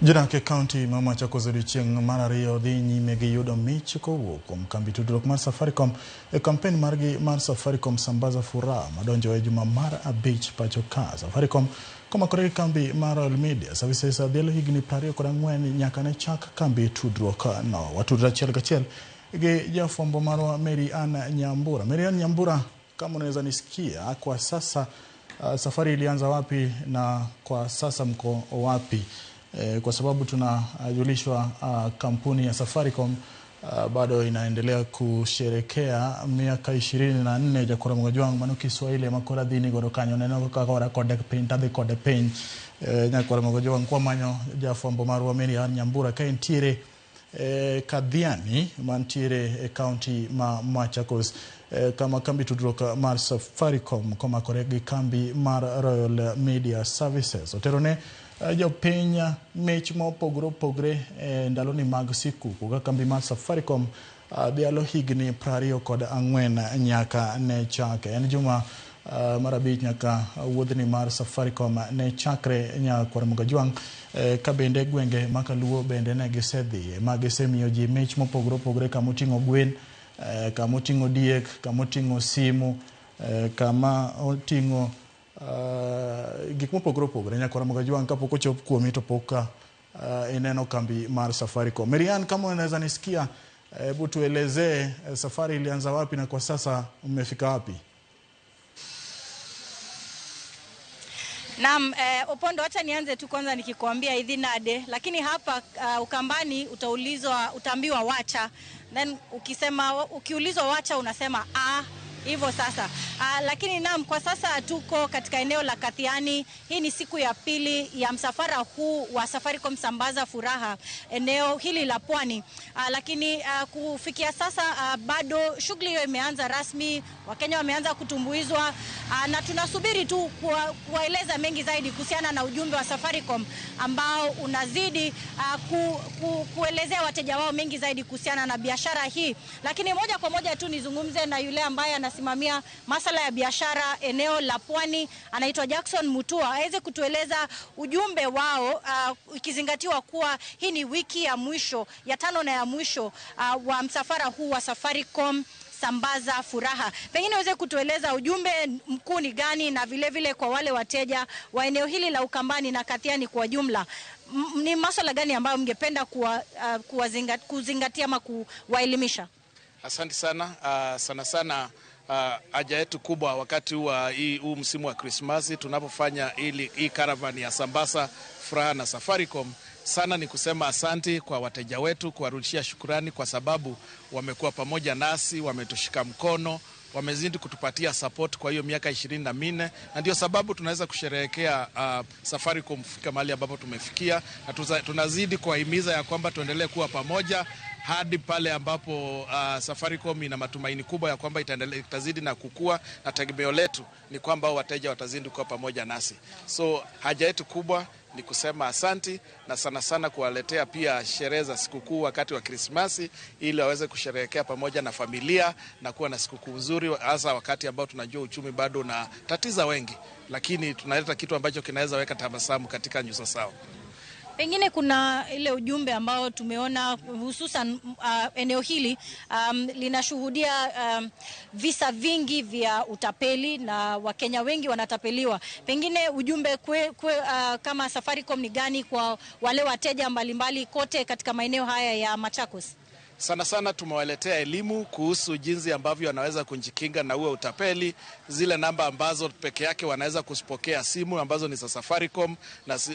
Jodak e kaunti ma Machakos odiochieng' mar ariyo dhi nyime gi yudo mich kowuok kuom kambi tudruok mar Safaricom e kampen margi mar Safaricom Sambaza Furaha madonjo e juma mar 5 pacho ka. Safaricom komakore gi kambi mar Royal Media Services dhialo higni 24 nyaka ne chak kambi tudruok no. Watudre achiel kachiel gi jafwambo marwa Mary Ann Nyambura. Mary Ann Nyambura, kama unaweza nisikia kwa sasa, safari ilianza wapi na kwa sasa mko wapi? Kwa sababu tunajulishwa kampuni ya Safaricom bado inaendelea kusherekea miaka 24 jakora Mogajwang' mano Kiswahili makora dhini godo kanyo neno kaka kode piny tadhi kode piny nyakora Mogajwang' kwamanyo jafwambo marwa Mary Ann Nyambura ka entiere Kadhiani mantiere e kaunti ma Machakos, kama kambi tudruok mar Safaricom komakore gi kambi mar Royal Media Services oterone jopiny mich mopogore opogore e ndaloni mag sikuku ka kambi mar Safaricom dhialo higni 24 nyaka ne chake. En juma mar 5 nyaka wuodhni mar Safaricom ne chakre nyakwar Mogajwang', ka bende gwenge makaluo bende ne gisedhiye ma gisemiyo ji mich mopogore opogore kamoting'o gwen, kamoting'o diek, kamoting'o simu, kama oting'o gik mopogore opogore. Nyakwar Mogajwang' kapok ochop kuomi to pok ineno kambi mar Safaricom. Marian, kama unaweza nisikia, hebu tuelezee safari ilianza wapi na kwa sasa mmefika wapi? Naam, Opondo, acha nianze tu kwanza nikikwambia idhinade, lakini hapa Ukambani utaulizwa, utaambiwa wacha. Then ukisema, ukiulizwa wacha unasema a hivyo sasa. Lakini naam, kwa sasa tuko katika eneo la Kathiani. Hii ni siku ya pili ya msafara huu wa Safaricom Sambaza Furaha eneo hili la Pwani. Lakini kufikia sasa bado shughuli hiyo imeanza rasmi, Wakenya wameanza kutumbuizwa, na tunasubiri tu kuwaeleza mengi zaidi kuhusiana na ujumbe wa Safaricom ambao unazidi kuelezea wateja wao mengi zaidi kuhusiana na biashara hii. Lakini moja kwa moja tu nizungumze na yule ambaye anasimamia masala ya biashara eneo la Pwani, anaitwa Jackson Mutua, aweze kutueleza ujumbe wao, ikizingatiwa kuwa hii ni wiki ya mwisho ya 5 na ya mwisho wa msafara huu wa Safaricom Sambaza Furaha. Pengine uweze kutueleza ujumbe mkuu ni gani, na vile vile kwa wale wateja wa eneo hili la Ukambani na Kathiani kwa jumla, ni masuala gani ambayo mngependa kuzingatia ama kuwaelimisha? Asante sana. Sana sana haja yetu kubwa wakati wa huu msimu wa Krismasi tunapofanya hii caravan ya Sambaza Furaha na Safaricom, sana ni kusema asanti kwa wateja wetu, kuwarudishia shukurani kwa sababu wamekuwa pamoja nasi, wametushika mkono, wamezidi kutupatia support kwa hiyo miaka 24, na ndio sababu tunaweza kusherehekea Safaricom kufika mahali ambapo tumefikia, na tunazidi kuwahimiza ya kwamba tuendelee kuwa pamoja hadi pale ambapo Safaricom ina matumaini kubwa ya kwamba itazidi na kukua, na tegemeo letu ni kwamba wateja watazidi kuwa pamoja nasi. So haja yetu kubwa ni kusema asanti, na sana sana kuwaletea pia sherehe za sikukuu wakati wa Krismasi ili waweze kusherehekea pamoja na familia na kuwa na sikukuu nzuri, hasa wakati ambao tunajua uchumi bado na tatiza wengi, lakini tunaleta kitu ambacho kinaweza weka tabasamu katika nyuso zao. Pengine kuna ile ujumbe ambao tumeona hususan eneo hili linashuhudia visa vingi vya utapeli na Wakenya wengi wanatapeliwa. Pengine ujumbe kama Safaricom ni gani kwa wale wateja mbalimbali kote katika maeneo haya ya Machakos? Sana sana tumewaletea elimu kuhusu jinsi ambavyo wanaweza kujikinga na huo utapeli, zile namba ambazo peke yake wanaweza kusipokea simu ambazo ni za Safaricom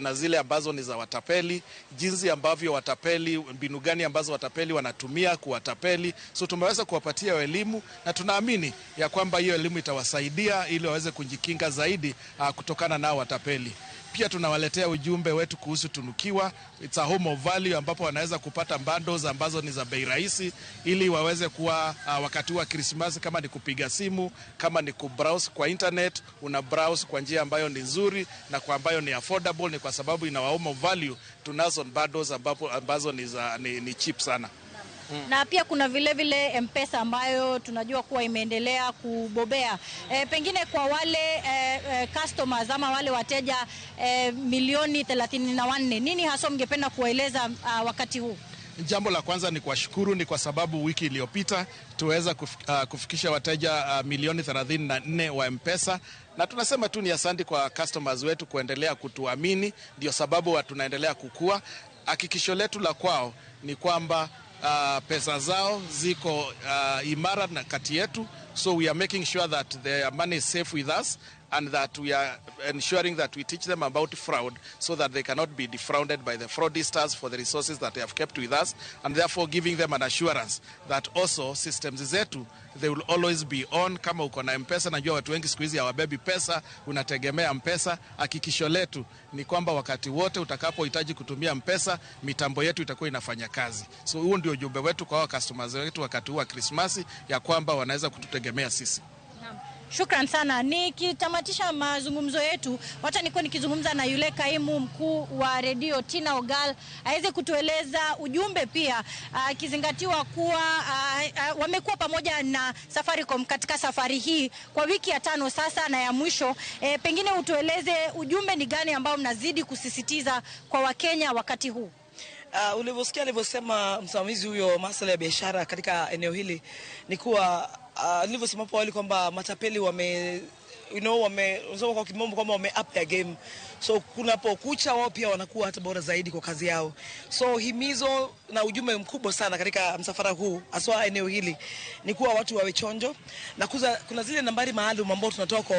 na zile ambazo ni za watapeli, jinsi ambavyo watapeli, mbinu gani ambazo watapeli wanatumia kuwatapeli. So tumeweza kuwapatia elimu na tunaamini ya kwamba hiyo elimu itawasaidia ili waweze kujikinga zaidi kutokana na watapeli. Pia tunawaletea ujumbe wetu kuhusu Tunukiwa, it's a home of value, ambapo wanaweza kupata bundles ambazo ni za bei rahisi ili waweze kuwa wakati wa Krismasi, kama ni kupiga simu, kama ni kubrowse kwa internet, una browse kwa njia ambayo ni nzuri na kwa ambayo ni affordable, ni kwa sababu ina home of value. Tunazo bundles ambazo ni cheap sana. Na pia kuna vile vile M-Pesa ambayo tunajua kuwa imeendelea kubobea. Pengine kwa wale customers ama wale wateja milioni 34, nini haswa mngependa kuwaeleza wakati huu? Jambo la kwanza ni kuwashukuru, ni kwa sababu wiki iliyopita tuweza kufikisha wateja milioni 34 wa M-Pesa, na tunasema tu ni asante kwa customers wetu kuendelea kutuamini, ndio sababu tunaendelea kukua. Hakikisho letu la kwao ni kwamba pesa zao ziko imara na kati yetu, so we are making sure that their money is safe with us and that we are ensuring that we teach them about fraud so that they cannot be defrauded by the fraudsters for the resources that they have kept with us, and therefore giving them an assurance that also systems zetu, they will always be on. Kama uko na M-Pesa, najua watu wengi siku hizi hawabebi pesa, unategemea M-Pesa. Hakikisho letu ni kwamba wakati wote utakapohitaji kutumia M-Pesa, mitambo yetu itakuwa inafanya kazi. So huo ndio ujumbe wetu kwa customers wetu wakati huu wa Krismasi, ya kwamba wanaweza kututegemea sisi. Shukran sana. Nikitamatisha mazungumzo yetu, wacha nikuwa nikizungumza na yule kaimu mkuu wa redio Tina Ogal aweze kutueleza ujumbe pia, akizingatiwa kuwa wamekuwa pamoja na Safaricom katika safari hii kwa wiki ya 5 sasa na ya mwisho. Pengine utueleze ujumbe ni gani ambao mnazidi kusisitiza kwa Wakenya wakati huu? Ulivyosikia alivyosema msimamizi huyo masuala ya biashara katika eneo hili ni kuwa nilivyosema hapo awali kwamba matapeli wame unasema kwa kimombo kwamba wame up their game. So kunapokucha wao pia wanakuwa hata bora zaidi kwa kazi yao. So himizo na ujumbe mkubwa sana katika msafara huu haswa eneo hili ni kuwa watu wawe chonjo, na kuna zile nambari maalum ambao tunatoa kwa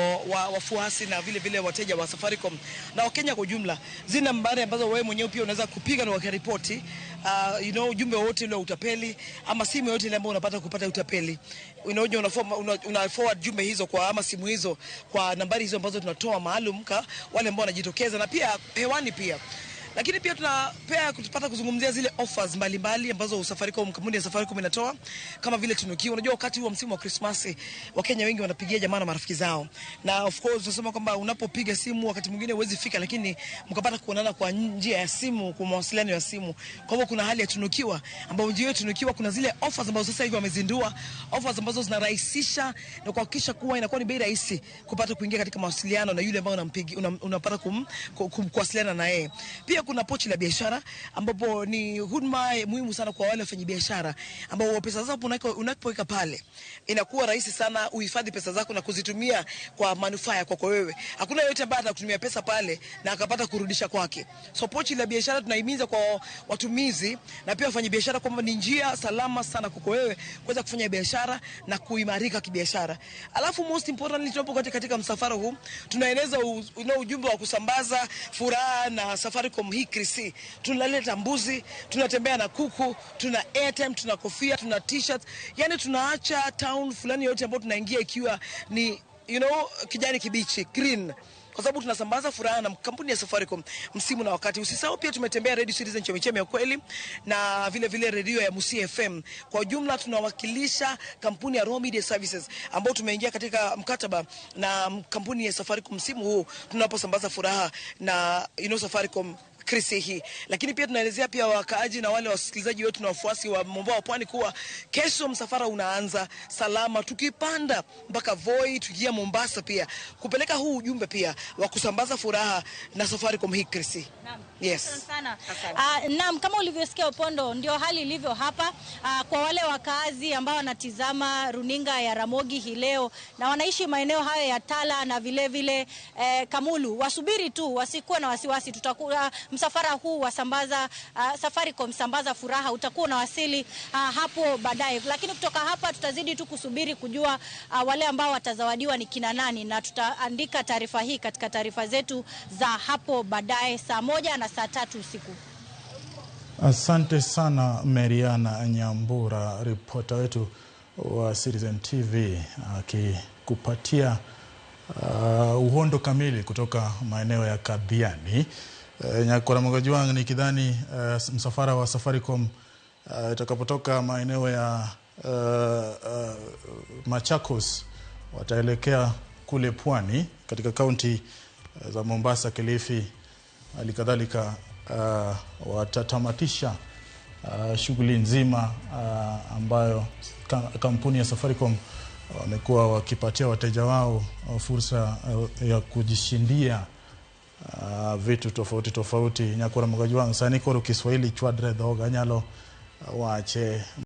wafuasi na vile vile wateja wa Safaricom na Wakenya kwa ujumla. Zile nambari ambazo wewe mwenyewe pia unaweza kupiga na wakaripoti ujumbe wote ule utapeli ama simu yote ile ambayo unapata kupata utapeli. Una forward jumbe hizo kwa ama simu hizo kwa nambari hizo ambazo tunatoa maalum kwa wale ambao wanajitokeza na pia hewani pia. Lakini pia tunapea kupata kuzungumzia zile offers mbalimbali ambazo Safaricom, kampuni ya Safaricom inatoa kama vile tunukiwa. Unajua wakati wa msimu wa Christmas Wakenya wengi wanapigia jamaa na marafiki zao. Na of course tunasema kwamba unapopiga simu wakati mwingine huwezi fika, lakini mkapata kuonana kwa njia ya simu, kwa mawasiliano ya simu. Kwa hivyo kuna hali ya tunukiwa ambapo njia tunukiwa kuna zile offers ambazo sasa hivi wamezindua, offers ambazo zinarahisisha na kuhakikisha kuwa inakuwa ni bei rahisi kupata kuingia katika mawasiliano na yule ambaye unapata kuwasiliana na yeye. Pia kuna pochi la biashara ambapo ni huduma muhimu sana kwa wale wafanyabiashara ambao pesa zao unapoweka pale inakuwa rahisi sana uhifadhi pesa zako na kuzitumia kwa manufaa kwako wewe. Hakuna yeyote ambaye atakutumia pesa pale na akapata kurudisha kwake. So pochi la biashara tunahimiza kwa watumizi na pia wafanyabiashara kwamba ni njia salama sana kwako wewe kuweza kufanya biashara na kuimarika kibiashara. Alafu most importantly tunapokuwa katika msafara huu tunaeleza ujumbe wa kusambaza furaha na Safaricom hii Krisi. Tunaleta mbuzi, tunatembea na kuku, tuna airtime, tuna kofia, tuna t-shirt. Yani tunaacha town fulani yote ambayo tunaingia ikiwa ni kijani kibichi, green. Kwa sababu tunasambaza furaha na kampuni ya Safaricom msimu na wakati. Usisahau pia tumetembea Radio Citizen Chemichemi ya kweli na vile vile radio ya Musi FM. Kwa jumla tunawakilisha kampuni ya Raw Media Services ambao tumeingia katika mkataba na kampuni ya Safaricom msimu huu tunaposambaza furaha na Safaricom Krisi hii. Lakini pia tunaelezea pia wakaaji na wale wasikilizaji wetu na wafuasi wa Mwambao wa Pwani kuwa kesho msafara unaanza salama, tukipanda mpaka Voi, tukiingia Mombasa pia kupeleka huu ujumbe pia wa kusambaza furaha na Safaricom hii Krisi. Naam. Yes. Sana. Naam, kama ulivyosikia Opondo, ndio hali ilivyo hapa. Kwa wale wakazi ambao wanatizama runinga ya Ramogi hii leo na wanaishi maeneo hayo ya Tala na vile vile Kamulu, wasubiri tu, wasikuwe na wasiwasi. Tutakuwa msafara huu wa sambaza Safaricom sambaza furaha utakuwa unawasili hapo baadaye. Lakini kutoka hapa tutazidi tu kusubiri kujua wale ambao watazawadiwa ni kina nani, na tutaandika taarifa hii katika taarifa zetu za hapo baadaye saa 1 na saa 3 usiku. Asante sana Mariana Nyambura, ripota wetu wa Citizen TV akikupatia uhondo kamili kutoka maeneo ya Kadhiani. Nyakora Juang, nikidhani msafara wa Safaricom itakapotoka maeneo ya Machakos wataelekea kule pwani katika kaunti za Mombasa, Kilifi, halikadhalika watatamatisha shughuli nzima ambayo kampuni ya Safaricom wamekuwa wakipatia wateja wao fursa ya kujishindia vitu tofauti tofauti. Nyakora Mugajwang, sani koro Kiswahili chwadre dhoga anyalo wache.